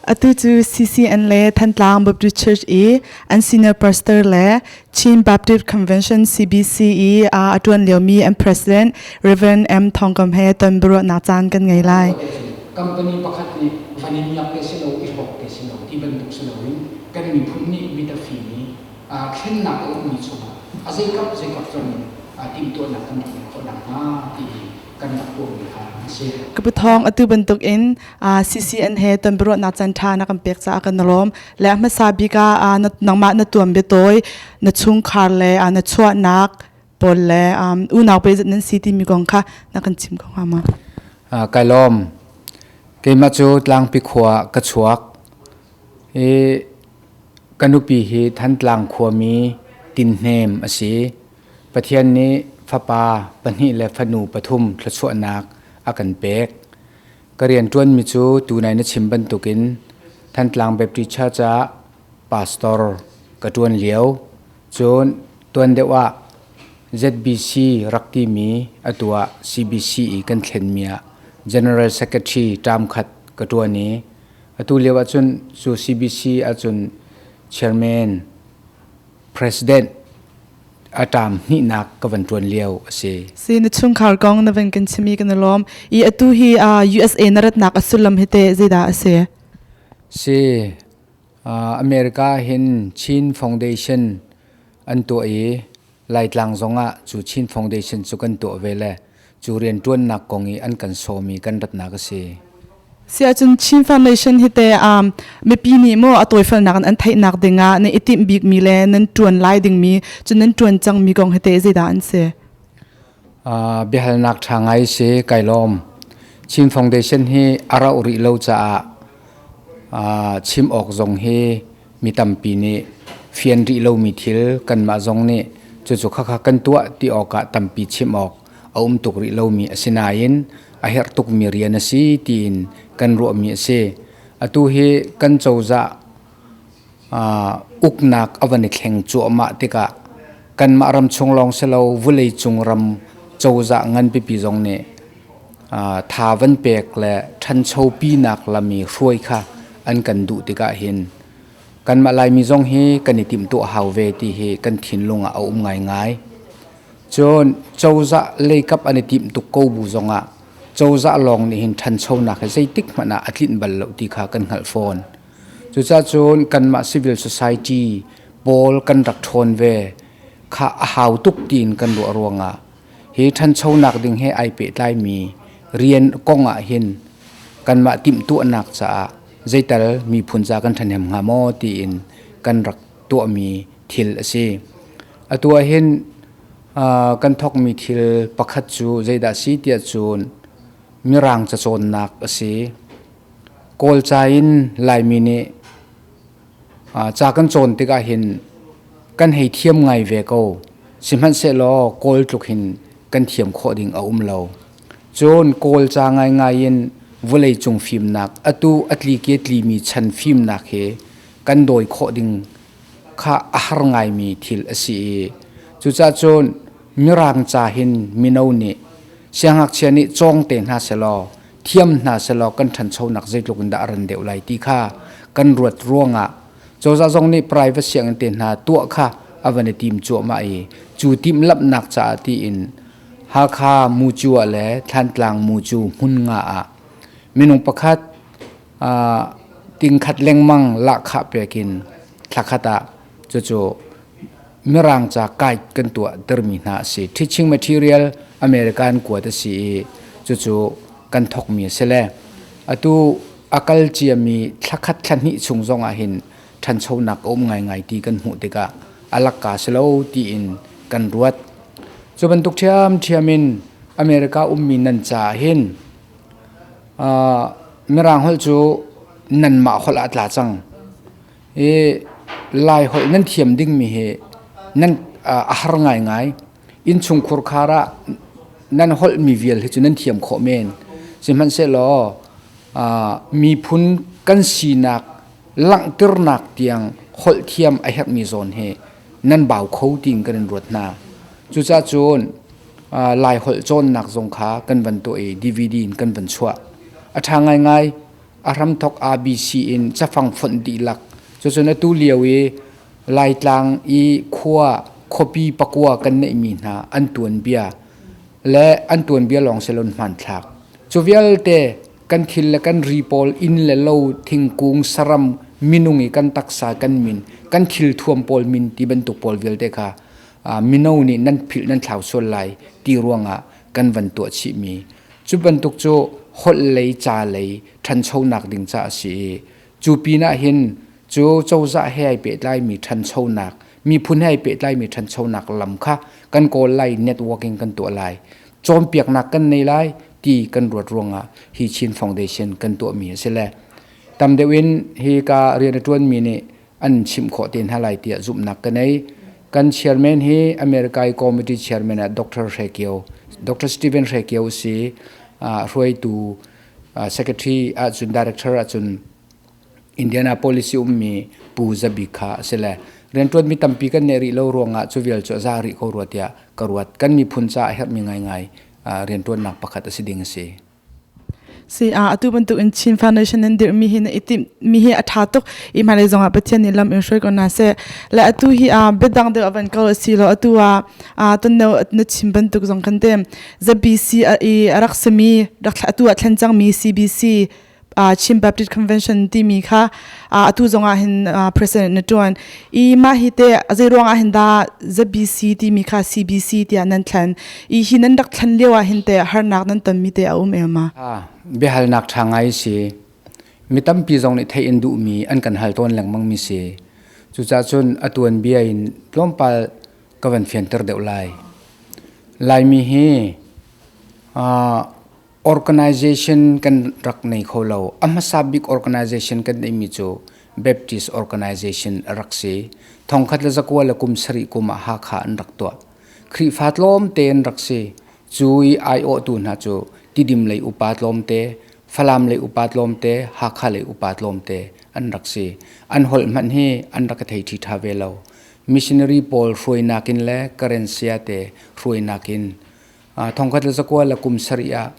Atu cu CCN le Thantlang Baptist Church i an senior pastor le Chin Baptist Convention CBC i a ṭuan liomi an president Reverend M. Thawng Kam he ton biaruahnak caan kan ngei lai. Company pakhat nih van i miak te si lo, i hlawk te si lo ti bantuk si loin kan miphun nih mit a fim i thlennak a ummi chungah a zeikap zeikap zong in timhtuahnak kan rak ngeih khawh nakhnga ti hi kan rak tuahmi kha a si. Ka pu Thawng, atu bantuk in CCN he ton biaruahnak caan ṭha na kan pek caah kan i lawm. Le a hmasa bik ah nangmah na tuan biatawi, na chungkhar le na chuahnak pawl le unau pe nan si timi kong kha na kan chim kho hnga maw? Kai lawm. Keimah cu Tlangpi khua ka chuak. I ka nupi hi Thantlang khuami Tinhnem a si. Pathian nih fapa pahnih le fanu pathum thluachuahnak a kan pek. Ka rianṭuanmi cu tunai na chim bantukin Thantlang Baptist Church ah pastor ka ṭuan lio. Cun tuan deuh ah ZBC rak timi atu ah CBC i kan thlenmi ah General Secretary term khat ka ṭuan i atu lio ahcun cu CBC ahcun chairman president a term hnihnak ka van ṭuan lio a si. Si na chungkhar kong na van kan chimi kan i lawm. I atu hi USA na ratnak a sullam hi teh zeidah a si? Si America hin Chin Foundation an tuah i Laitlang zongah cu Chin Foundation cu kan tuah ve le cu rianṭuannak kong i an kan sawm i kan ratnak a si. Si ahcun Chin Foundation hi te mipi nih maw a tawifalnak in an theihnak dingah na i timh bikmi le nan ṭuan lai dingmi cu nan ṭuan cangmi kong hi te zeidah an si? Biahalnak ṭha ngai si kai lawm. Chin Foundation hi a rauh rih lo caah chim awk zong hi mi tampi nih fian rih lomi thil kanmah zong nih cucu khakha kan tuah ti awkah tampi chim awk a um tuk rih lomi a si nain a herh tukmi rian a si tiin kan ruahmi a si. Atu hi kan cozah uknak a van i thleng cuahmah tikah kanmah ram chung lawng si lo vawleicung ram cozah nganpipi zong nih tha van pek le ṭhanchopinak lam i hruai kha an kan duh tikah hin kanmah Laimi zong hi kan i timhtuah hau ve ti hi kan thinlung ah a um ngaingai. Cun cozah leikap an i timh tuk ko bu zongah cozah lawng nih hin ṭhanchonak hi zeitik hmanh ah a tlinh bal lo ti kha kan hngalh fawn. Cucaah cun kanmah civil society pawl kan rak ṭhawn ve kha a hau tuk tiin kan ruah ruangah hi ṭhanchonak ding he ai pehtlaimi rian kong ah hin kanmah timhtuahnak caah zeital miphun ca kan ṭhahnem hnga maw tiin kan rak tuahmi thil a si. Atu ah hin kan thawkmi thil pakhat cu zeidah a si tiah cun Mirang cacawnnak a si. Kawlca in Laimi nih ca kan cawn tikah hin kan hei thiam ngai ve ko. Sihmanhsehlaw Kawl tluk hin kan thiam khawh ding a um lo. Cun Kawlca ngaingai in vawleicung fimnak atu a tli ke tlimi chan fimnak hi kan dawi khawh ding kha a har ngaimi thil a si i cucaah cun Mirang ca hin mino nih siangngakchia nih cawng te hna selaw thiam hna selaw kan ṭhanchonak zeitluk in dah a ran deuh lai ti kha kan ruat ruangah cozah zong nih private sianginn te hna tuah kha a van i tim cuahmah i cu timhlamhnak caah tiin Hakha Mucu ah le Thlantlang Mucu hmun nga ah minung pakhat tingkhat lengmang lahkhah pek in thlakhat ah cucu Mirang ca guide kan tuah termi hna a si. Teaching material American kuat a si i cucu kan thawkmi a si le atu a kal ciami thlakhat thlahnih chung zong ah hin ṭhanchonak a um ngaingai ti kan hmuh tikah a lakka si lo tiin kan ruat. Cu bantuk ṭhiamṭhiam in America ummi nan caah hin Mirang holh cu nanmah holh ah a tla cang. I Laiholh nan thiam dingmi hi nan a har ngaingai. Innchungkhur khar ah nan holhmi vial hi cu nan thiam khawh men. Sihmanhsehlaw miphun kan sinak langhternak tiang holh thiam a herhmi zawn hi nan bau kho tiin kan in ruat hna. Cucaah cun Laiholh cawnnak zong kha kan van tuah i DVD in kan van chuah. A ṭha ngaingai. A hramthok ABC in cafang fonh dihlak. Cucun atu lio i Laitlang i khua khuapi pakua kan neihmi hna an tuanbia le an tuanbia lawng si loin hmanthlak. Cu vialte kan thil le kan ri pawl inn le lo thingkung saram minung i kan taksa kan min kan thil thuam pawl min ti bantuk pawl vialte kha mino nih nan philh nan thlau sual lai ti ruangah kan van tuah chihmi cu bantuk cu holh lei ca lei ṭhanchonak ding ca a si i cu pinah hin cu cozah he ai pehtlaimi ṭhanchonak miphun he ai pehtlaimi ṭhanchonak lam kha kan kawl lai networking kan tuah lai cawnpiaknak kan nei lai ti kan ruat ruangah hi Chin Foundation kan tuahmi a si le tam deuh in hi ka rian a ṭuanmi nih an chimh khawh te hna lai tiah zumhnak ka nei. Kan chairman hi America i committee chairman ah Dr. Hre Kio, Dr. Stephen Hre Kio si hruaitu secretary ahcun director ahcun Indianapolis i ummi Pu Zabi kha a si le rianṭuanmi tampi kan neih rih lo ruangah cu vial cu a za rih ko rua tiah ka ruat. Kan miphun caah a herhmi ngaingai rianṭuannak pakhat a si ding a si. Si a atu bantuk in Chin Foundation nan dirhmi hi na i timhmi hi a ṭha tuk i hmailei zongah Pathian nih lam in hruai ko hna seh. Le atu hi a biadang deuh a van ko a si lo atu ah ton na chim bantuk zong kan te ZBC i a rak simi rak atu ah thlen cangmi CBC Chin Baptist Convention timi kha atu zongah hin president na ṭuan i mah hi te zei ruangah hin dah ZBC timi kha CBC tiah nan thlen i hi nan rak thlen lio ah hin te harnak nan tonmi te a um em ma? Biahalnak ṭha ngai si. Mi tampi zong nih theih in duhmi an kan hal tawn lengmang mi si. Cucaah cun a tuanbia in tlawmpal ka van fianter deuh lai. Laimi hi Organization kan rak nei kho lo. A hmasa bik organization kan neihmi cu Baptist Organization a rak si. Thongkhat le zakua le kum sarih kum ah Hakha an rak tuah. Khrihfa tlawmte an rak si. Cu i aiawhtu hna cu Tidim lei upa tlawmte, Falam lei upa tlawmte, Hakha lei upa tlawmte an rak si. An holh hmanh hi an rak i thei ṭhiṭha ve lo. Missionary pawl hruainak in le Karen sayate hruainak in Thongkhat le zakua le kum sarih ah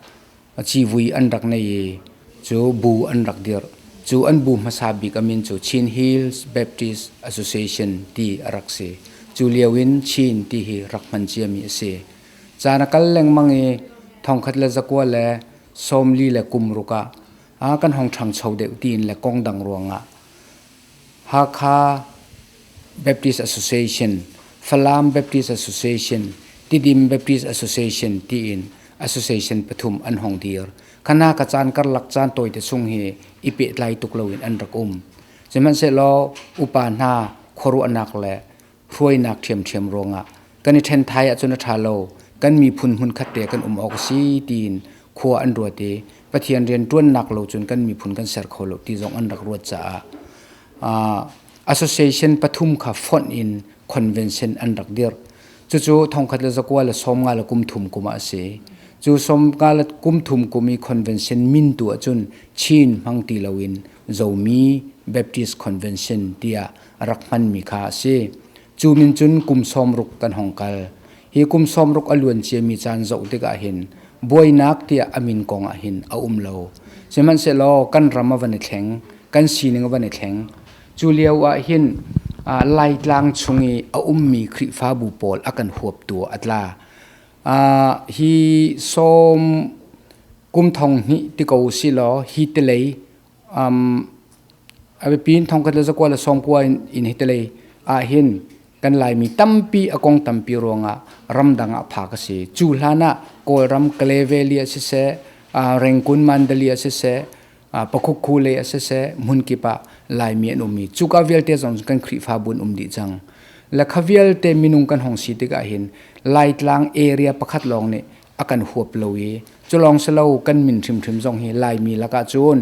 civui an rak nei i cu bu an rak dirh. Cu an bu hmasa bik a min cu Chin Hills Baptist Association ti a rak si. Cu lio in Chin ti hi rak hman ciami a si. Caan a kal lengmang i thongkhat le zakua le sawmli le kum ruk ah kan hong ṭhangcho deuh tiin le kong dang ruangah Hakha Baptist Association, Falam Baptist Association, Tidim Baptist Association tiin association pathum an hong dir. Khana ka caan karlak caan tawite chung hi i pehtlai tuk loin an rak um. Sihmanhsehlaw upa hna khuaruahnak le hruainak ṭhiamṭhiam ruangah kan i ṭhen thai ahcun a ṭha lo, kan miphun hmunkhat te kan um awk a si tiin khua an ruat i Pathian rian ṭuannak lo cun kan miphun kan ser kho lo ti zong an rak ruat caah association pathum kha fonh in convention an rak dirh. Cucu thongkhat le zakua le sawmnga le kum thum kum ah a si. Cu sawmnga le kum thum kum i convention min tu ahcun Chin hmang ti loin Zomi Baptist Convention tiah rak hmanmi kha a si. Cu min cun kum sawmruk kan hong kal. Hi kum sawmruk a luan ciami caan zoh tikah hin buainak tiah a min kong ah hin a um lo. Sihmanhsehlaw kan ram a van i thleng, kan sining a van i thleng. Cu lio ah hin Laitlang chung i a ummi Khrihfabu pawl a kan huaptu a tla. Hi sawm kum thong hnih ti ko si law hi tilei A biapi in thongkhat le zakua le sawmkua in hi telei ahhin kan Laimi tampi a kong tampi ruangah ramdang ah phak a si. Cu hlan ah Kawlram Kalay Valley ah siseh, Rengkun Mandalay ah siseh, Pakhukhu lei ah siseh, hmunkip ah Laimi an um i cuka vialte zong kan Khrihfabu an um dih cang. Le kha vialte minung kan hong si tikah hin Laitlang area pakhat lawng nih a kan huap lo i cu lawng si lo kan min hrimhrim zong hi Laimi lakah cun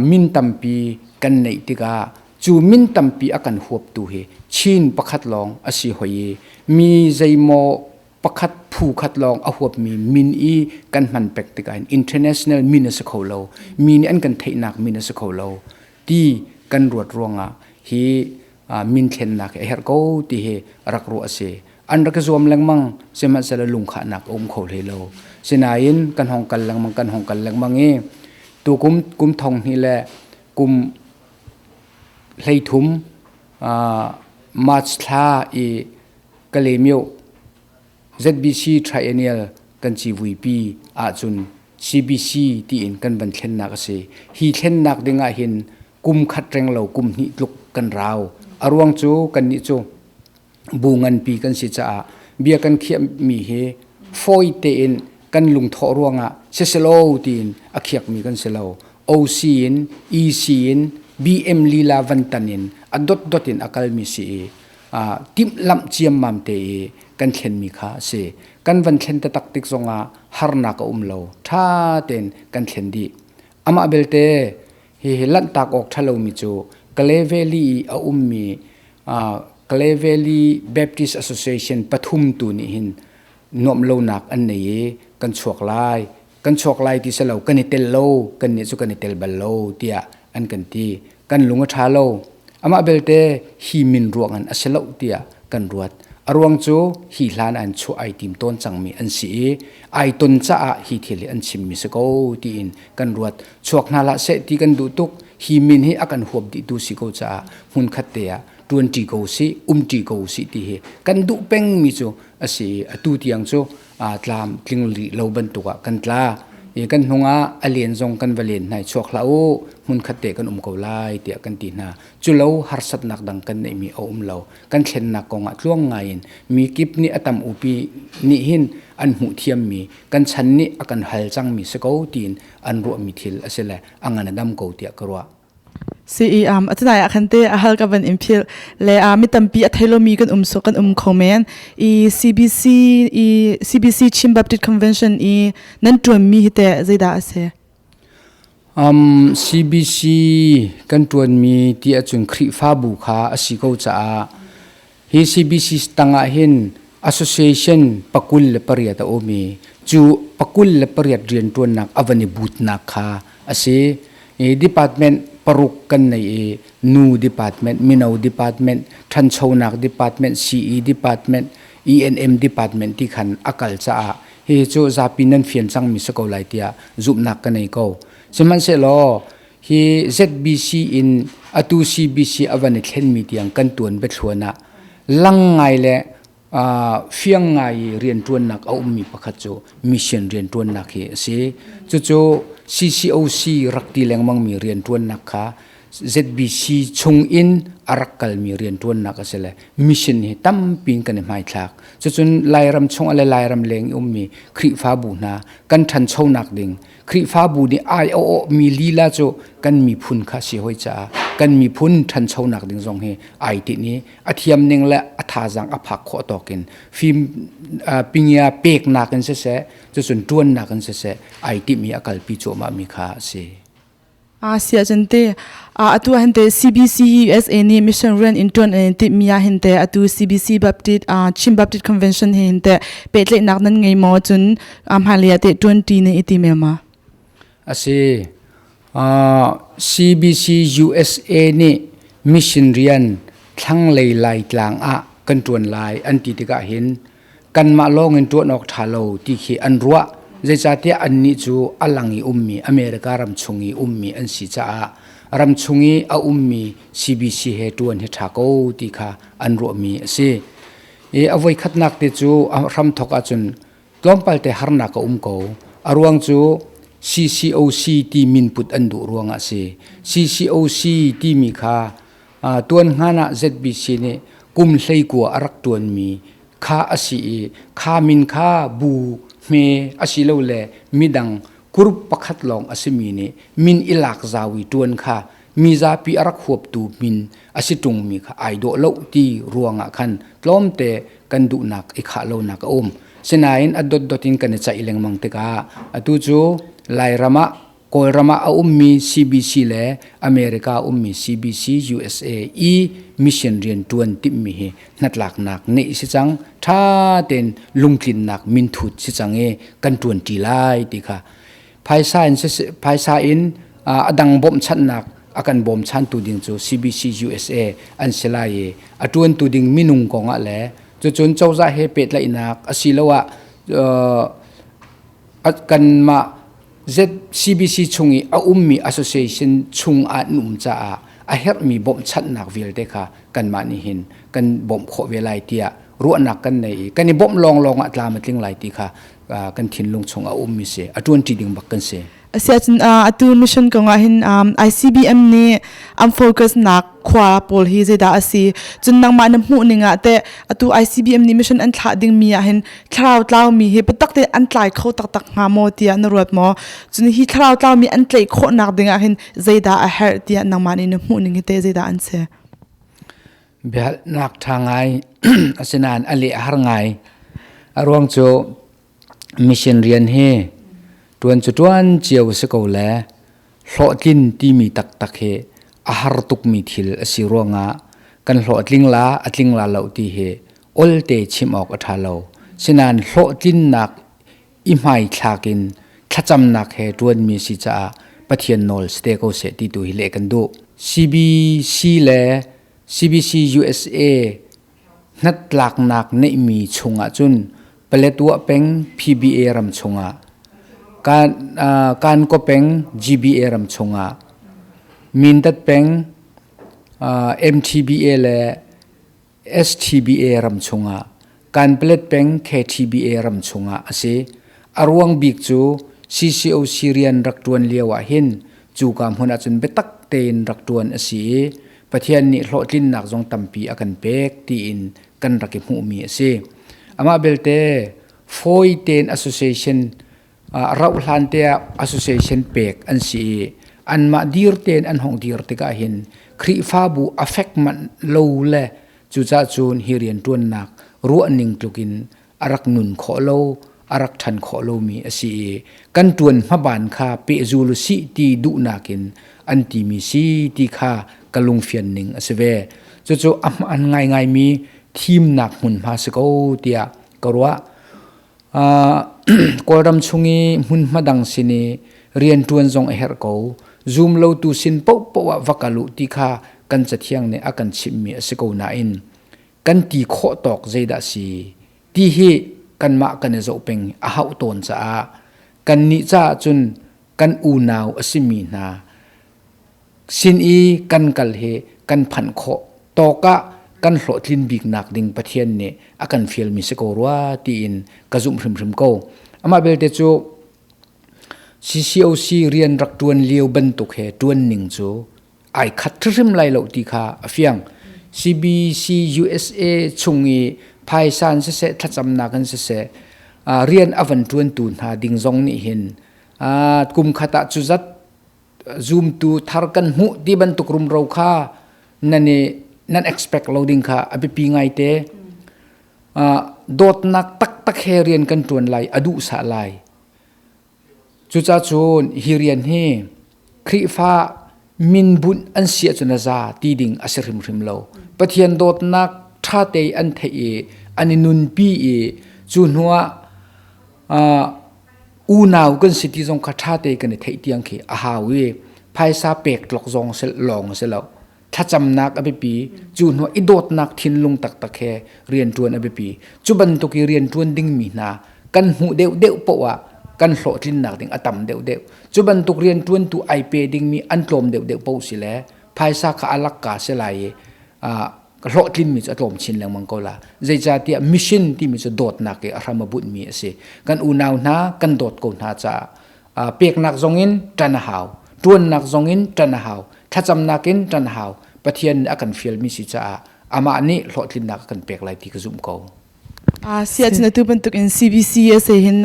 min tampi kan neih tikah cu min tampi a kan huaptu hi Chin pakhat lawng a si hoi i mi zeimaw pakhat phu khat lawng a huapmi min i kan hman pek tikah hin international min a si kho lo, mi nih an kan theihnak min a si kho lo ti kan ruat ruangah hi min thlennak hi a herh ko ti hi rak ruah a si. An rak i zuam lengmang, sihmanhsehlaw lungkhahnak a um kho hlei lo. Sinain kan hong kal lengmang, kan hong kal lengmang i. Tukum kum thong hnih le kum 13 March thla i Kalaymyo ZBC Triennial kan civuipi ahcun CBC tiin kan van thlennak a si. Hi thlennak ding ah hin kum khat reng lo kum hnih tluk kan rau. A ruang cu kannih cu bu nganpi kan si caah bia kan khiahmi hi fawi tein kan lungthawh ruangah siselaw tiin a khiakmi kan si lo. OC in EC in BM lila van tan in a dotdot in a kalmi si i timhlamh ciammam te i kan thlenmi kha a si. Kan van thlen taktak tik zongah harnak a um lo. Ṭha tein kan thlen dih. Amah belte hihi lanhtak awk ṭha lomi cu Kalay Valley i a ummi Kalay Valley Baptist Association pathum tu nih hin nuamh lonak an nei i kan chuak lai kan chuak lai ti si lo kan i tel lo kan nih cu kan i tel bal lo tiah an kan ti. Kan lung a ṭha lo. Amah belte hi min ruang in a si lo tiah kan ruat. A ruang cu hi hlan an chuah ai tim tawn cangmi an si i ai ton caah hi thil hi an chimmi si ko tiin kan ruat. Chuak hna hlah seh ti kan duh tuk. Hi min hi a kan huap dihtu si ko caah hmunkhat te ah ṭuanṭi ko sih, umṭi ko sih ti hi kan duh pengmi cu a si i atu tiang cu tlam tling rih lo bantuk ah kan tla. I kan hnung ah a len zong kan va len hna i chuak hlah u, hmunkhat te kan um ko lai tiah kan ti hna. Cu lo harsatnak dang kan neihmi a um lo. Kan thlennak kong ah tluang ngai in mi kip nih a tam upi nih hin an hmuh thiammi, kan chan nih a kan hal cangmi si ko tiin an ruahmi thil a si le a ngan a dam ko tiah ka ruah. Si atunai ah khan te a hal ka van in phil le mi tampi a thei lomi kan um so kan um kho men i CBC i CBC Chin Baptist Convention i nan tuan mi hi te zeidah a si? CBC kan tuan mi ti ahcun Khrihfabu kha a si ko caah hi CBC tangah hin association 28 a um i cu 28 rianṭuannak a van i butnak kha a si. I department paruk kan nei i nu department, mino department, ṭhanchonak department, CE department, ENM department ti khan a kal caah hihi cu zapi nan fian cangmi si ko lai tiah zumhnak ka nei ko. Sihmanhsehlaw hi ZBC in atu CBC a van i thlenmi tiang kan tuan biathluan ah lang ngai le fiang ngai i rianṭuannak a ummi pakhat cu mission rianṭuannak hi a si. Cucu CCOC rak ti lengmangmi rianṭuannak kha ZBC chung in a rak kalmi rianṭuannak a si le mission hi tampi in kan i hmaithlak. Cucun Lairam chung le Lairam leng i ummi Khrihfabu hna kan ṭhanchonak ding Khrihfabu nih ai a awhmi lila cu kan miphun kha si hoi caah kan miphun ṭhanchonak ding zong hi ai tinh i a thiam ning le a thazaang a phak khawh tawk in fim pingia peknak in siseh cucun ṭuannak in siseh ai timh i a kalpi cuahmah mi kha a si. Asia cun te atu ah hin te CBC USA nih mission rian in ṭuan an in timhmi ah hin te atu CBC Baptist Chin Baptist Convention he hin te pehtlaihnak nan ngei maw cun hmailei ah teh ṭuanṭi nan i tim ma? A si. CBC USA nih mission rian thlanglei Laitlang ah kan ṭuan lai an ti tikah hin kanmah lawng in ṭuan awk ṭha lo ti khi an ruah. Zeicahtiah annih cu a lang i ummi America ram chung i ummi an si caah ram chung i a ummi CBC he ṭuan hi ṭha ko ti kha an ruahmi a si. I a voikhatnak te cu a hramthawk ahcun tlawmpal te harnak a um ko. A ruang cu CCOC ti minput an duh ruangah a si. CCOC timi kha tuan hngan ah ZBC nih kum 19 a rak ṭuanmi kha a si i kha min kha bu hme asilole midang group pakhat lawng a simi nih min i lak zau i ṭuan kha mi zapi a rak huaptu min a si ṭungmi kha ai dawh lo ti ruangah khan tlawmte kan duhnak i khah lonak a um. Sinain a dotdot in kan i caih lengmang tikah atu cu Lairam ah Kawlram ah a ummi CBC le America ummi CBC USA i mission rian ṭuan timhmi hi hnatlaknak neih si cang. Ṭha tein lungtlinnak minthut si cang i kan ṭuanṭi lai ti kha phaisa in phaisa in a dang bawmhchanhnak a kan bawmchantu ding cu CBC USA an si lai i a ṭuantu ding minung kong ah le cucun cozah he pehtlaihnak asiloah kanmah ZCBC chung i a ummi association chung ah an um caah a herhmi bawmhchanhnak vialte kha kanmah nih hin kan bawmh khawh ve lai tiah ruahnak kan nei i kan i bawmh lawnglawng ah tlam a tling lai ti kha kan thinlung chung a ummi si a ṭuanṭi ding bak kan si. Asiahcun atu mission kong ah hin ICBM nih an focus nak khua pawl hi zeidah a si? Cun nangmah na hmuh ning ah teh atu ICBM nih mission an thlah ding mi ah hin thlarau tlau mi hi biatak te an tlai kho taktak hnga maw tiah na ruat maw? Cun hi thlarau tlau mi an tlaih khawh nak ding ah hin zeidah a herh tiah nangmah nih na hmuh ning hi teh zeidah an si? Biahalnak ṭha ngai asinain a leh a har ngai. A ruang cu Mission rian hi ṭuan cu ṭuan cio a si ko le hlawhtlin timi taktak hi a har tukmi thil a si ruangah kan hlawhtling la a tling la lo ti hi olte chim awk a ṭha lo. Sinain hlawhtlinnak i hmaithlak in thlacamnak he ṭuanmi si caah Pathian nawl si te ko seh ti tu hi leh kan duh. CBC le CBC USA Hnatlaknak neihmi chungah cun Paletwa peng PBA ram chungah, Kankaw peng GBA ram chungah, Mindat peng MTBA le STBA ram chungah, Kanpalet peng KTBA ram chungah a si. A ruang bik cu CCOC rian rak ṭuan lio ah hin cuka hmun ah cun biatak tein rak ṭuan a si i Pathian nih hlawhtlinnak zong tampi a kan pek tiin kan rak i hmuhmi a si. Amah belte fawi tein association rauh hlan te ah association pek an si i anmah dir tein an hong dir tikah hin Khrihfabu a fek manh lo le cucah cun hi rianṭuannak ruahning tlukin a rak nun khawh lo a rak ṭhan khawh lomi a si i kan ṭuan hmaban kha pehzul u sih ti duhnak in an timi si ti kha ka lungfian ning a si ve. Cucu a hmaan ngaingaimi thimnak hmunhma si ko tiah ka ruah. Kawlram chung i hmunhma dang sin i rianṭuan zong a herh ko. Zum lotu sin paohpaoh ah va kal u ti kha kan Cathiang nih a kan chimhmi a si ko nain kan ti khawh tawk zeidah si ti hi kanmah kan i zoh peng a hauh tawn caah kannih caah cun kan unau a simi hna sin i kan kal hi kan phanh khawh tawk ah kan hlawhtlin biknak ding Pathian nih a kan fialmi si ko rua tiin ka zumh hrimhrim ko. Amah belte cu CCOC rian rak ṭuan lio bantuk he ṭuan ning cu ai khat hrim lai lo ti kha a fiang. CBC USA chung i phaisa in siseh thlacamnak in siseh rian a van ṭuantu hna ding zong nih hin kum khat ah cu zat zumtu thar kan hmuh ti bantuk rumro kha nan i nan expect lo ding kha a biapi ngaite. Dawtnak taktak he rian kan ṭuan lai a duhsah lai. Cucacun hi rian hi Khrihfa minbunh an si ahcun a za ti ding a si hrimhrim lo. Pathian dawtnak ṭha te an theih i an i nunpi i cu hnuah unau kan si ti zong kha ṭha te kan i theih tiang khi a hau i phaisa pek tlok zong lawng a si lo. Thlacamnak a biapi, cu hnuah i dawtnak thinlung taktak he rianṭuan a biapi. Cu bantuk i rianṭuan dingmi hna kan hmuh deuhdeuh paoh ah kan hlawhtlinnak ding a tam deuhdeuh. Cu bantuk rianṭuantu ai pe dingmi an tlawm deuhdeuh paoh si le phaisa kha a lakka si lai i hlawhtlinmi cu a tlawm chin lengmang ko la. Zeicahtiah mission timi cu dawtnak i a hram a bunhmi a si. Kan unau hna kan dawt ko hna caah peknak zongin ṭan a hau, ṭuannak zongin ṭan a hau, thlacamnak in ṭan a hau. Pathian nih a kan fialmi si caah amah nih hlawhtlinnak a kan pek lai ti ka zumh ko. Si ahcun atu bantuk in CBC a si hin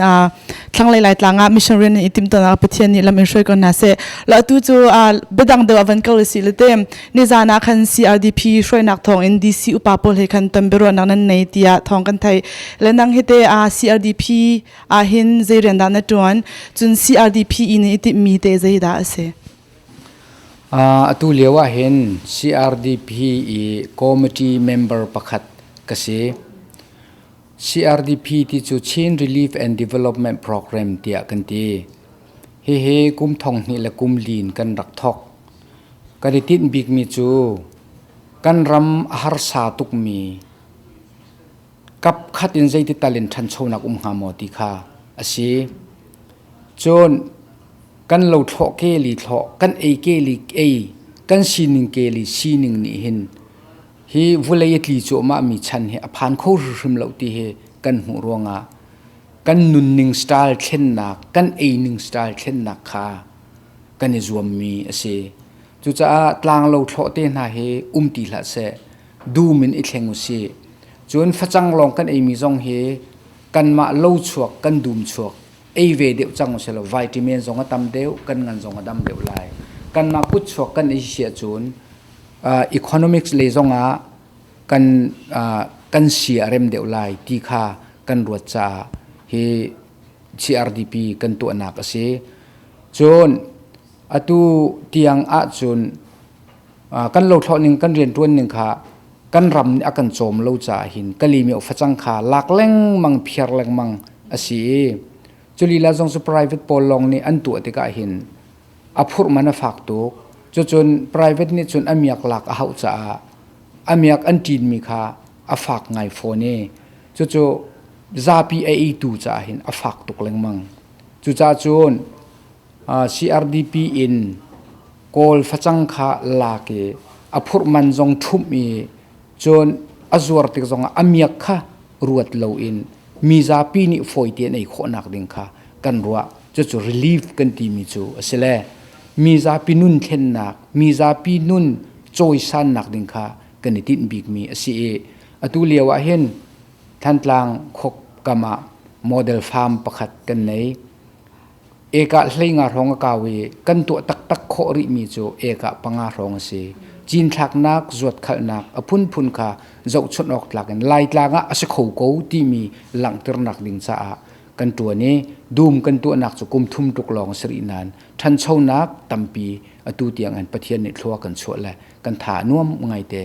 thlanglei Laitlang ah mission rian in i timhtuahnak Pathian nih lam in hruai ko hna seh. Lo atu cu biadang deuh ah van kal si le te nizan ah khan CRDP hruainak thawng in DC upa pawl he khan ton biaruahnak nan nei tiah thawng kan theih. Le nang hi te CRDP ah hin zei rian dah na ṭuan? Cun CRDP i nih i timhmi te zei dah a si? Atu lio ah hin CRDP i committee member pakhat ka si. CRDP ti cu Chin Relief and Development Program tiah kan ti. Hihi kum thong hnih le kum lin kan rak thawk. Kan i tinh bikmi cu kan ram a harsa tukmi kapkhat in zeiti tal in ṭhanchonak um hnga maw ti kha a si. Cun Kan lo thlawh ke li thlawh, kan ei ke li ei, kan sining ke li sining nih hin hi vulei a tli cuahmah mi chan hi a phan kho hrimhrim lo ti hi kan hmuh ruangah kan nunning style thlennak, kan eining style thlennak kha kan i zuammi a si. Cucaah tlanglo thlawh te hna hi um ti hlah seh, dum in i thleng u sih. Cun facang lawng kan eimi zong hi kanmah lo chuak, kan dum chuak ei ve deuh cang u sih vitamin zong a tam deuh, kan ngan zong a dam deuh lai. Kanmah kut chuak kan ei si ahcun economics lei zong ah kan kan si a rem deuh lai ti kha kan ruat caah hi CRDP kan tuahnak a si. Cun atu tiang ahcun kan lothlawh ning kan rianṭuan ning kha kan ram nih a kan cawm lo caah hin Kalemyo facang kha lak lengmang phiar lengmang a si i culila zong cu private pawl lawng nih an tuah tikah hin a phurh man a fak tuk. Cucun private nih cun a miak lak a hauh caah a miak an ṭinmi kha a fak ngai fawn i cucu zapi a eitu caah hin a fak tuk lengmang. Cucaah cun CRDP in Kawl facang kha lak i a phurh man zong ṭhumh i cun a zuar tik zongah a miak kha ruat loin mi zapi nih fawi tein ei khawhnak ding kha kan ruah. Cucu relief kan timi cu a si le mi zapi nun thlennak, mi zapi nun cawisannak ding kha kan i tinh bikmi a si i atu lio ah hin Thantlang khuakam ah model farm pakhat kan nei. Eka hleinga hrawng a kau i kan tuah taktak khawh rihmi cu eka panga hrawng a si. Cinthlaknak, zuatkhalhnak a phunphun kha zohchunh awk tlak in Laitlang ah a si kho ko timi langhternak ding caah kan ṭuan i dum kan tuahnak cu kum thum tluk lawng a si rih nain ṭhanchonak tampi atu tiang in Pathian nih thlua kan chuah le kan tha a nuam ngaite.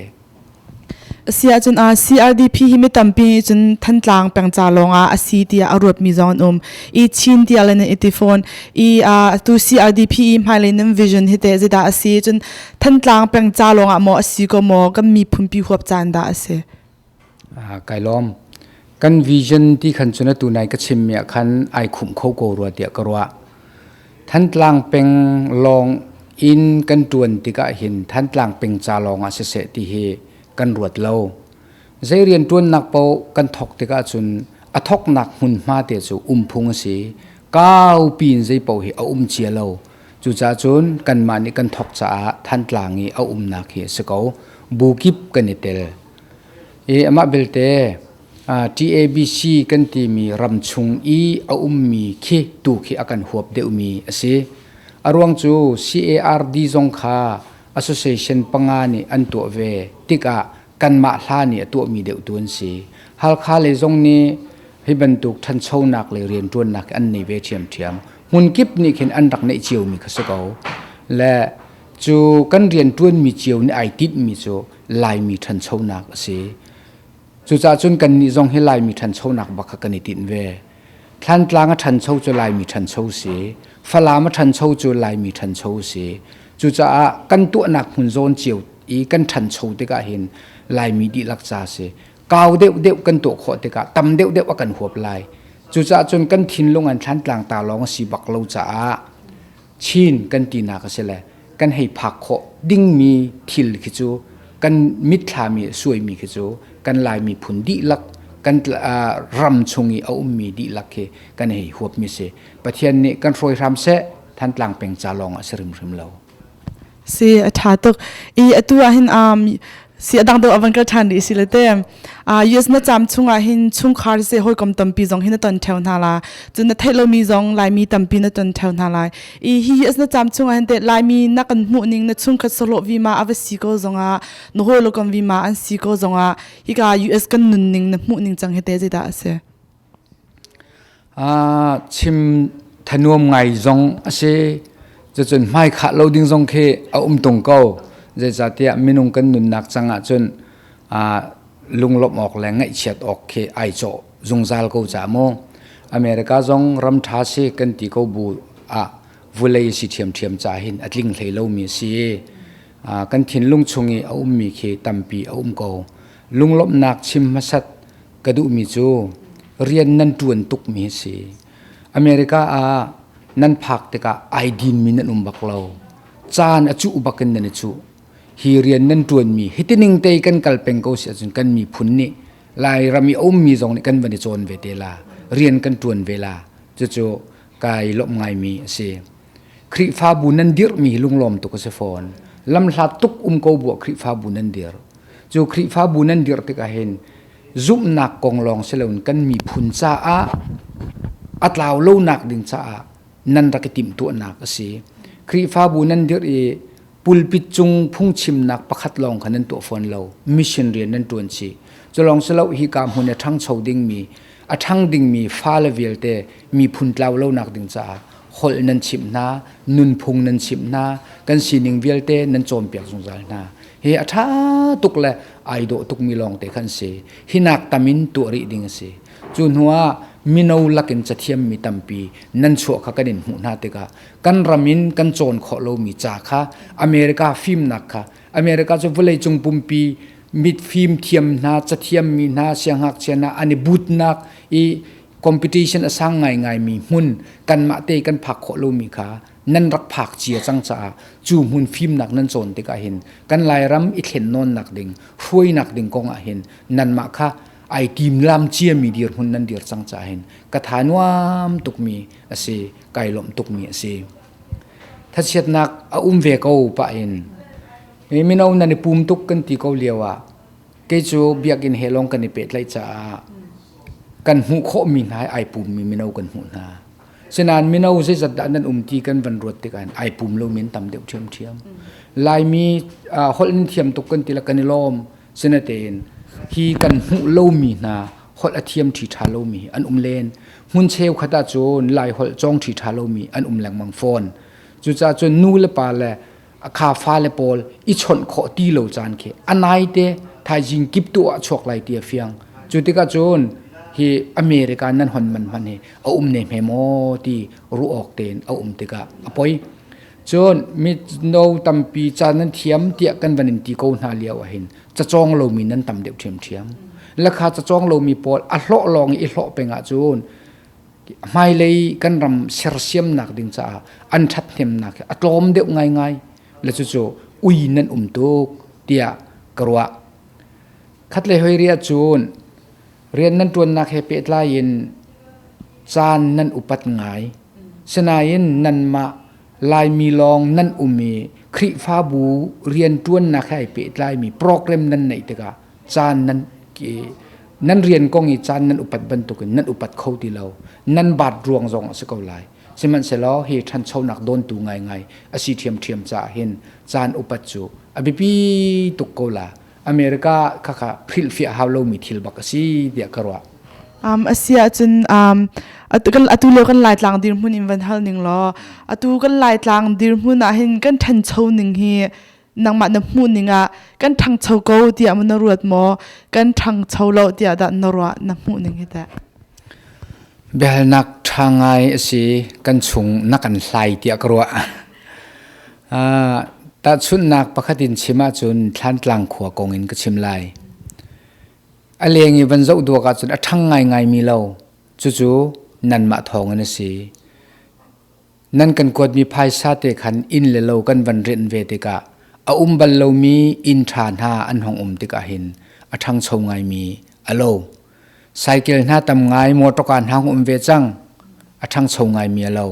Asi ahcun CRDP hi mi tampi nih cun Thantlang peng ca lawngah a si tiah a ruatmi zong an um. I Chin tiah le nan i ti fawn. I atu CRDP i hmailei nan vision hi teh zeidah a si? Cun Thantlang peng ca lawngah maw a si ko maw? Kan miphunpi huap caan dah a si? Kai lawm. Kan vision ti khan cun atu nai ka chimmi ah khan ai khumh kho ko rua tiah ka ruah. Thantlang peng lawng in kan ṭuan tikah hin Thantlang peng ca lawng ah siseh ti hi kan ruat lo. Zei rian ṭuannak paoh kan thawk tikah cun a thawknak hmunhma te cu umphung a si. Kaupi in zei paoh hi a um cia lo. Cucaah cun kanmah nih kan thawk caah Thantlang i a umnak hi a si ko. Bu kip kan i tel. I amah belte TABC kan timi ram chung i a ummi khi tu khi a kan huap deuhmi a si. A ruang cu CARD zong kha association panga nih an tuah ve tikah kanmah hla nih a tuahmi deuh tu an si. Halkha lei zong nih hi bantuk ṭhanchonak le rianṭuannak an nei ve ṭhiamṭhiam. Hmun kip nih khin an rak neih ciomi kha si ko. Le cu kan rianṭuanmi cio nih ai tinhmi cu Laimi ṭhanchonak a si. Cucaah cun kannih zong hi Laimi ṭhanchonak bak kha kan i tinh ve. Thlantlang a ṭhancho cu Laimi ṭhancho si. Falam a ṭhancho cu Laimi ṭhancho si. Cucaah kan tuahnak hmun zawn cio i kan ṭhancho tikah hin Laimi dihlak ca si. Kau deuhdeuh kan tuah khawh tikah tam deuhdeuh a kan huap lai. Cucaah cun kan thinlung an Thlantlang ta lawng a si bak lo caah Chin kan tinak a si le kan hei phak khawh dingmi thil khi cu kan mitthlam i suaimi khi cu kan Lai miphun dihlak kan ram chung i a ummi dihlak khi kan hei huapmi si. Pathian nih kan hruai hram seh Thantlang peng ca lawng ah si hrimhrim lo. Si a ṭha tuk. I atu ah hin si a dang deuh a van kal ṭhan rih si le te. US na caam chungah hin chungkhar siseh hawikom tampi zong hi na ton ṭheo hna la. Cun na theih lomi zong Laimi tampi na ton ṭheo hna lai. I hi US na caam chungah hin teh Laimi na kan hmuh ning na chungkhat sahlawh vima a va si ko zongah na hawi kam vima an si ko zongah hika US kan nunning na hmuh ning cang hi te zeidah a si? Chim thanuam ngai zong a si. Cucun hmaikhah lo ding zong khi a um tung ko. Zeicahtiah minung kan nunnak cang ahcun lunglawmh awk le ngaihchiat awk khi ai cawh zungzal ko ca mu. America zong ram ṭha si kan ti ko bu ah vulei si ṭhiamṭhiam ca hin a tling hlei lomi a si. Kan thinlung chung i a ummi khi tampi a um ko. Lunglawmhnak chim hmasat ka duhmi cu rian nan ṭuan tukmi a si. America ah Nan phak tikah ai dinmi nan um bak lo. Caan a cuh bak in nan i cuh. Hi rian nan ṭuanmi hitining te kan kal peng ko si ahcun kan miphun nih Lairam i a ummi zong nih kan van i cawn ve te la. Rian kan ṭuan ve la. Cucu kai lawmh ngaimi a si. Khrihfabu nan dirhmi hi lunglawm tuk a si fawn. Lamhlat tuk um ko buah Khrihfabu nan dir. Cu Khrihfabu nan dirh tikah hin zumhnak kong lawng si loin kan miphun caah a tlau lonak ding caah nan rak i timhtuahnak a si. Khrihfabu nan dirh i pulpit cung phungchimnak pakhat lawng kha nan tuah fawn lo. Mission rian nan ṭuan chih. Cu lawng si lo hika hmun a ṭhangcho dingmi a ṭhang dingmi fale vialte miphun tlau lonak ding caah holh nan chimh hna, nunphung nan chimh hna, kan sining vialte nan cawnpiak zungzal hna. Hi a ṭha tuk le ai dawh tukmi lawngte khan si. Hi nak tam in tuah rih ding a si. Cu hnu ah mino lakin cathiammi tampi nan chuah kha kan in hmuh hna tikah kan ram in kan cawn khawh lomi ca kha America fimnak kha America cu vawleicung pumpi mit fim thiam hna cathiammi hna siangngakchia hna an i butnak i competition a sang ngaingaimi hmun kanmah te kan phak khawh lomi kha nan rak phak cia cang caah cu hmun fimnak nan cawn tikah hin kan Lairam i thlen nawnnak ding hruainak ding kong ah hin nanmah kha ai timlam ciami dirhmun nan dir cang caah hin ka tha nuam tukmi a si kai lawmh tukmi a si thachiatnak a um ve ko pah in mino nan i pum tuk kan ti ko lio ah kei cu biakinn he lawng kan i pehtlaih caah kan hmuh khawhmi hna ai pummi mino kan hmuh hna. Sinain mino zeizat dah nan um ti kan van ruat tikah ai pum lomi an tam deuh ṭhiamṭhiam. Laimi holh nan thiam tuk kan ti le kan i lawm. Sinatein hi kan hmuh lomi hna holh a thiam ṭhi ṭha lomi an um len. Hmun cheukhat ahcun Lai holh cawng ṭhi ṭha lomi an um lengmang fawn. Cucaah cun nu le pa le kha fale pawl i chawnh khawh ti lo caan khi a nai te thaizing kip tu ah chuak lai ti a fiang. Cu tikah cun hi America nan hon man hman hi a um ne hme maw ti ruah awk tein a um tikah a poi. Cun mino tampi ca nan thiam tiah kan van in ti ko hna lio ahhin cacawng lomi nan tam deuh ṭhiamṭhiam. Lakha cacawng lomi pawl a hlawh lawng i hlawh peng ahcun hmailei kan ram sersiamnak ding caah an ṭhathnemnak hi a tlawm deuh ngaingai le cucu ui nan um tuk tiah ka ruah. Khatlei hoi ri ahcun rian nan ṭuannak he pehtlai in caan nan upat ngai. Sinain nanmah Laimi lawng nan um i Khrihfabu rianṭuannak he ai pehtlaimi program nan neih tikah caan nan nan rian kong i caan nan upat bantukin nan upat kho ti lo. Nan baat ruang zong a si ko lai. Sihmanhsehlaw hi ṭhanchonak dawntu ngaingai a si ṭhiamṭhiam caah hin caan upat cu a biapi tuk ko la. America khakha hrilhfiah hau lomi thil bak a si tiah ka ruah. A si ahcun atu lio kan Laitlang dirhmun in van hal ning law atu kan Laitlang dirhmun ah hin kan ṭhancho ning hi nangmah na hmuh ning ah kan ṭhangcho ko tiah maw na ruat maw kan ṭhangcho lo tiah dah na ruah na hmuh ning hi teh? Biahalnak ṭha ngai a si kan chung na kan hlai tiah ka ruah. Tahchunhnak pakhat in chim ahcun Thlantlang khua kong in ka chim lai. A leng i van zoh duak ahcun a ṭhang ngaingaimi lo. Cucu nanmah thawngin a si. Nan kan kuatmi phaisa te khan inn le lo kan van rianh ve tikah a um bal lomi inn ṭha hna an hong um tikah hin a ṭhangcho ngaimi a lo. Cycle hna tam ngai, mawṭawka hna hong um ve cang. A ṭhangcho ngaimi a lo.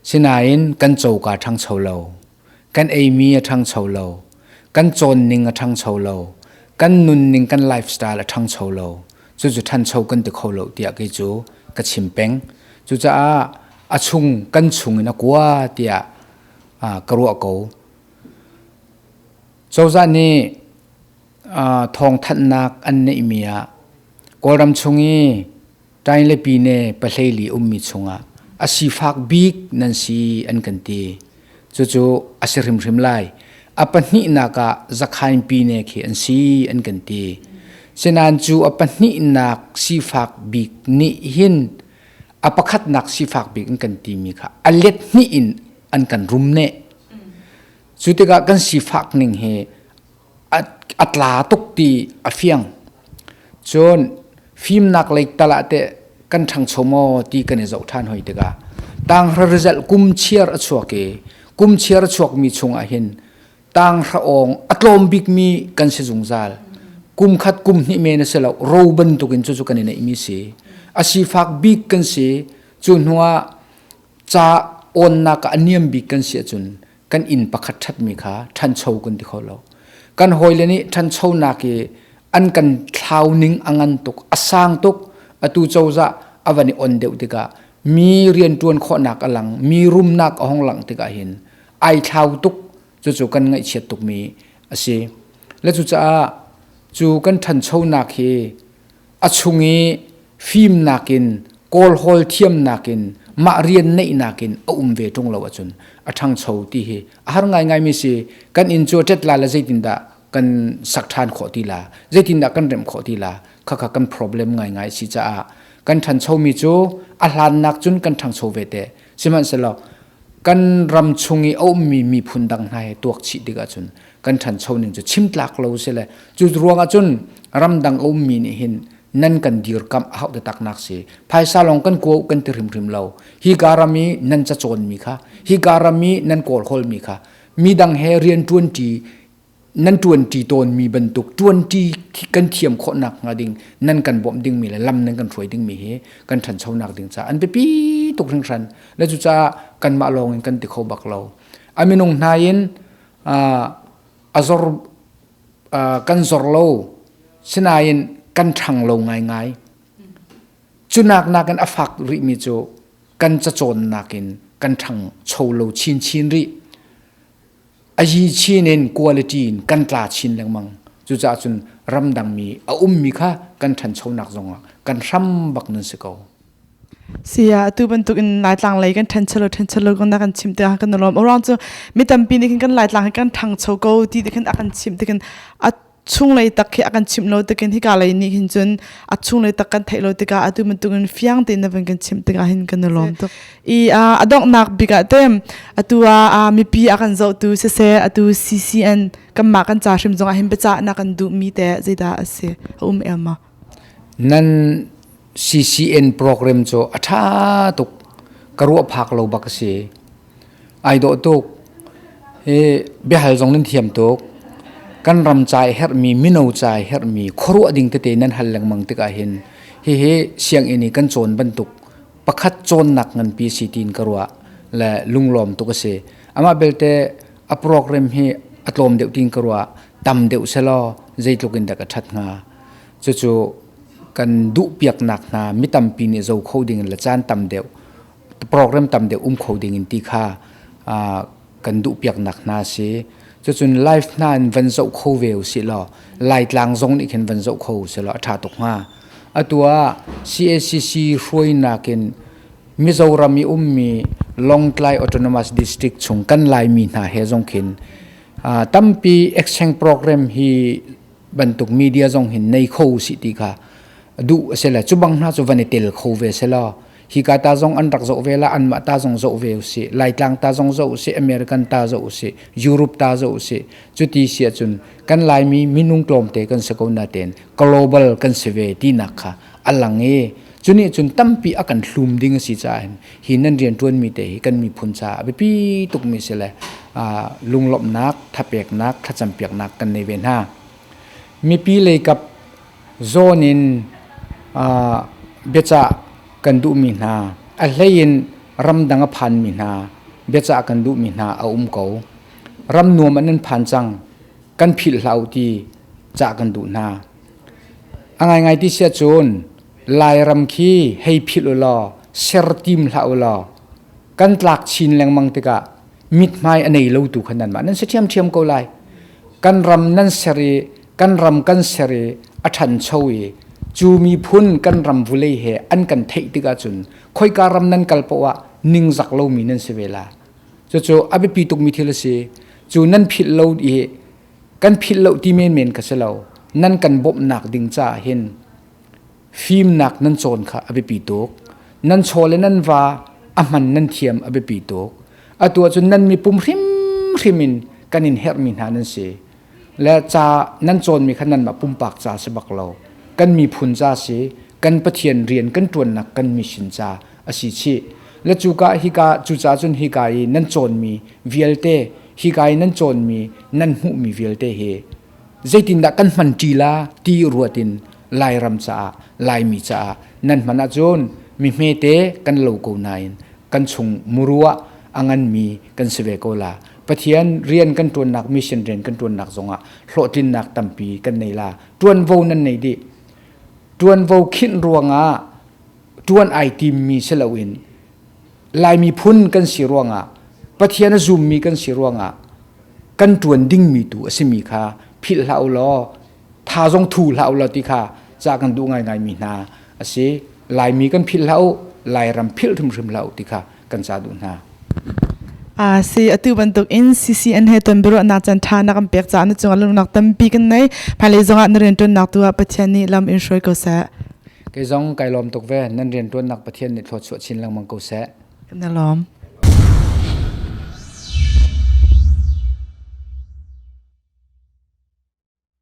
Sinain kan coka a ṭhangcho lo. Kan eimi a ṭhangcho lo. Kan cawnning a ṭhangcho lo. Kan nunning kan lifestyle a ṭhangcho lo. Cucu ṭhancho kan ti kho lo tiah kei cu ka chim peng. Cucaah a chung kan chung in a kua tiah ka ruah ko. Cozah nih thawngthanhnak an neihmi ah Kawlram chung i Ṭaing le Pine pahleili ummi chungah a sifak bik nan si an kan ti. Cucu a si hrimhrim lai. A pahnihnak ah Zakhain Pine khi an si an kan ti. Sinain cu a pahnihnak sifak bik nih hin a pakhatnak sifak bik an kan timi kha a let hnih in an kan rum neh. Cu tikah kan sifak ning hi a tla tuk ti a fiang. Cun fimnak lei tal ah teh kan ṭhangcho maw ti kan i zoh ṭhan hoi tikah Tanghra result kum chiar a chuak i kum chiar a chuakmi chungah hin tanghra awng a tlawm bikmi kan si zungzal. Kum khat kum hnih men a si lo, ro bantukin cucu kan i neihmi si. A sifak bik kan si. Cu hnuah ca awnnak ah a niam bik kan si ahcun kan inn pakhat ṭhatmi kha ṭhancho kan ti kho lo. Kan hawile nih ṭhanchonak i an kan thlau ning a ngan tuk, a sang tuk. Atu cozah a van i on deuh tikah mi rianṭuan khawhnak a lang, mi rumnak a hong langh tikah hin ai thlau tuk. Cucu kan ngaihchiat tukmi a si. Le cucaah cu kan ṭhanchonak hi a chung i fimnak in kawlhawl thiamnak in mah rian neihnak in a um ve ṭung lo ahcun a ṭhangcho ti hi a har ngaingaimi si. Kan inn cu a ṭet la le zeitindah kan sak ṭhan khawh ti la, zeitindah kan remh khawh ti la, khakha kan problem ngaingai si caah kan ṭhanchomi cu a hlannak cun kan ṭhangcho ve te. Sihmanhsehlaw kan ram chung i a ummi miphun dang hna he tuak chih tik ahcun kan ṭhancho ning cu chim tlak lo si le cu ruangah cun ramdang a ummi nih hin nan kan dirkamh a hauh taknak si. Phaisa lawng kan kuo kan ti hrimhrim lo. Hi ka ram i nan cacawnmi kha, hi ka ram i nan kawlhawlmi kha midang he rian ṭuanṭi nan ṭuanṭi tawnmi bantuk ṭuanṭi kan thiam khawhnak hnga ding nan kan bawmh dingmi le lam nan kan hruai dingmi hi kan ṭhanchonak ding caah an biapi tuk hringhran. Le cucaah kanmah lawng in kan ti kho bak lo. A minung hna in a zor kan zor lo, sinain kan ṭhang lo ngaingai. Cunak nakin a fak rihmi cu kan cacawnnak in kan ṭhangcho lo chinchin rih. A yi chin in quality in kan tla chin lengmang. Cucaah cun ramdangmi a ummi kha kan ṭhanchonak zongah kan hram bak nan si ko. Sia atu bantuk in Laitlang lei kan ṭhancho ṭhancho lo kong na kan chimh tikah kan lawm. Aruang cu mi tampi nih khin kan Laitlang hi kan ṭhangcho ko ti ti khin a kan chimh tikin a chunglei tak khi a kan chimh lo tikin hika lei nih hin cun a chunglei tak kan theih lo tikah atu bantuk in fiang tein na van kan chimh tikah hin kan lawm tuk. I a donghnak bik ah te atu ah mipi a kan zohtu siseh, atu CCN kanmah kan ca hrim zongah hin biacah na kan duhmi te zeidah a si, a um em ma? Nan CCN program cu a ṭha tuk. Ka ruah phak lo bak a si. Ai dawh tuk. Hi biahal zong nan thiam tuk. Kan ram ca i herhmi, mino ca i herhmi khuaruah ding tete nan hal lengmang tikah hin hihi sianginn i kan cawn bantuk pakhat cawnnak nganpi si tiin ka ruah le lunglawm tuk a si. Amah belte a program hi a tlawm deuh tiin ka ruah. Tam deuh selaw zeitluk in dah ka ṭhat hnga. Cucu kan duhpiaknak hna mi tampi nih zo kho ding in le caan tam deuh, program tam deuh um kho ding in ti kha kan duhpiaknak hna si. Cucun live hna in van zoh kho ve usih law Laitlang zong nih khin van zoh kho usih law a ṭha tuk hnga. Atu ah CACC hruainak in Mizoram i ummi Lawngtlai Autonomous District chung kan Laimi hna he zong khin tampi exchange program hi bantuk media zong hin nei kho si ti kha duh a si le cu bang hna cu van i tel kho ve se law hika ta zong an rak zoh ve la, anmah ta zong zoh ve usih, Laitlang ta zong zoh usih, American ta zoh usih, Europe ta zoh usih. Cuti si ahcun kan Laimi minung tlawmte kan si ko natein global kan si ve tinak kha a lang i cu nih cun tampi a kan hlum ding a si caah hin hi nan rianṭuanmi te hi kan miphun caah a biapi tukmi si le lunglawmhnak, thapeknak, thlacampiaknak kan nei ve hna. Mipi leikap zawn in biacah kan duhmi hna, a hlei in ramdang a phanmi hna biacah kan duhmi hna a um ko. Ram nuam an nan phan cang, kan philh hlah u ti cah kan duh hna. A ngaingai ti si ahcun Lairam khi hei philh u law ser tim hlah u law kan tlak chin lengmang tikah mithmai a nei lo tu kha nanmah nan si ṭhiamṭhiam ko lai. Kan ram nan ser i kan ram kan ser i a ṭhancho i cu miphun kan ram vulei he an kan theih tikah cun khoika ram nan kal paoh ah ningzak lomi nan si ve la. Cucu a biapi tukmi thil a si. Cu nan philh lo i kan philh lo ti menmen kha si lo. Nan kan bawmhnak ding caah hin fimnak nan cawn kha a biapi tuk. Nan chaw le nan va a hman nan thiam a biapi tuk. Atu ahcun nan mipum hrimhrim in kan in herhmi hna nan si. Le ca nan cawnmi kha nanmah pumpak ca si bak lo. Kan miphun ca si, kan Pathian rian kan ṭuannak kan mission ca a si chih. Le cuka hika cucaah cun hika i nan cawnmi vialte hika i nan cawnmi nan hmuhmi vialte hi zeitindah kan hman ṭi la ti ruat in Lairam caah Laimi caah nan hman ahcun mi hmete kan lo ko nain kan chung muru ah a nganmi kan si ve ko la. Pathian rian kan ṭuannak mission rian kan ṭuannak zongah hlawhtlinnak tampi kan nei la. Ṭuanvo nan nei dih. Ṭuanvo khinh ruangah ṭuan ai timmi si loin Laimi phun kan si ruangah Pathian a zummi kan si ruangah kan ṭuan dingmi tu a simi kha philh hlah u law tha zong thu hlah u law ti kha ca kan duh ngaingaimi hna a si. Laimi kan philh hlah u, Lairam philh hrimhrim hlah u ti kha kan ca duh hna. A si atu bantuk in CCN he ton biaruahnak caan ṭha na kan pek caah na cungah lungnak tampi kan nei. Hmailei zongah na rianṭuannak tu ah Pathian nih lam in hruai ko seh. Kei zong kai lawm tuk ve. Nan rianṭuannak Pathian nih thluachuah chin lengmang ko seh. Kan i lawm.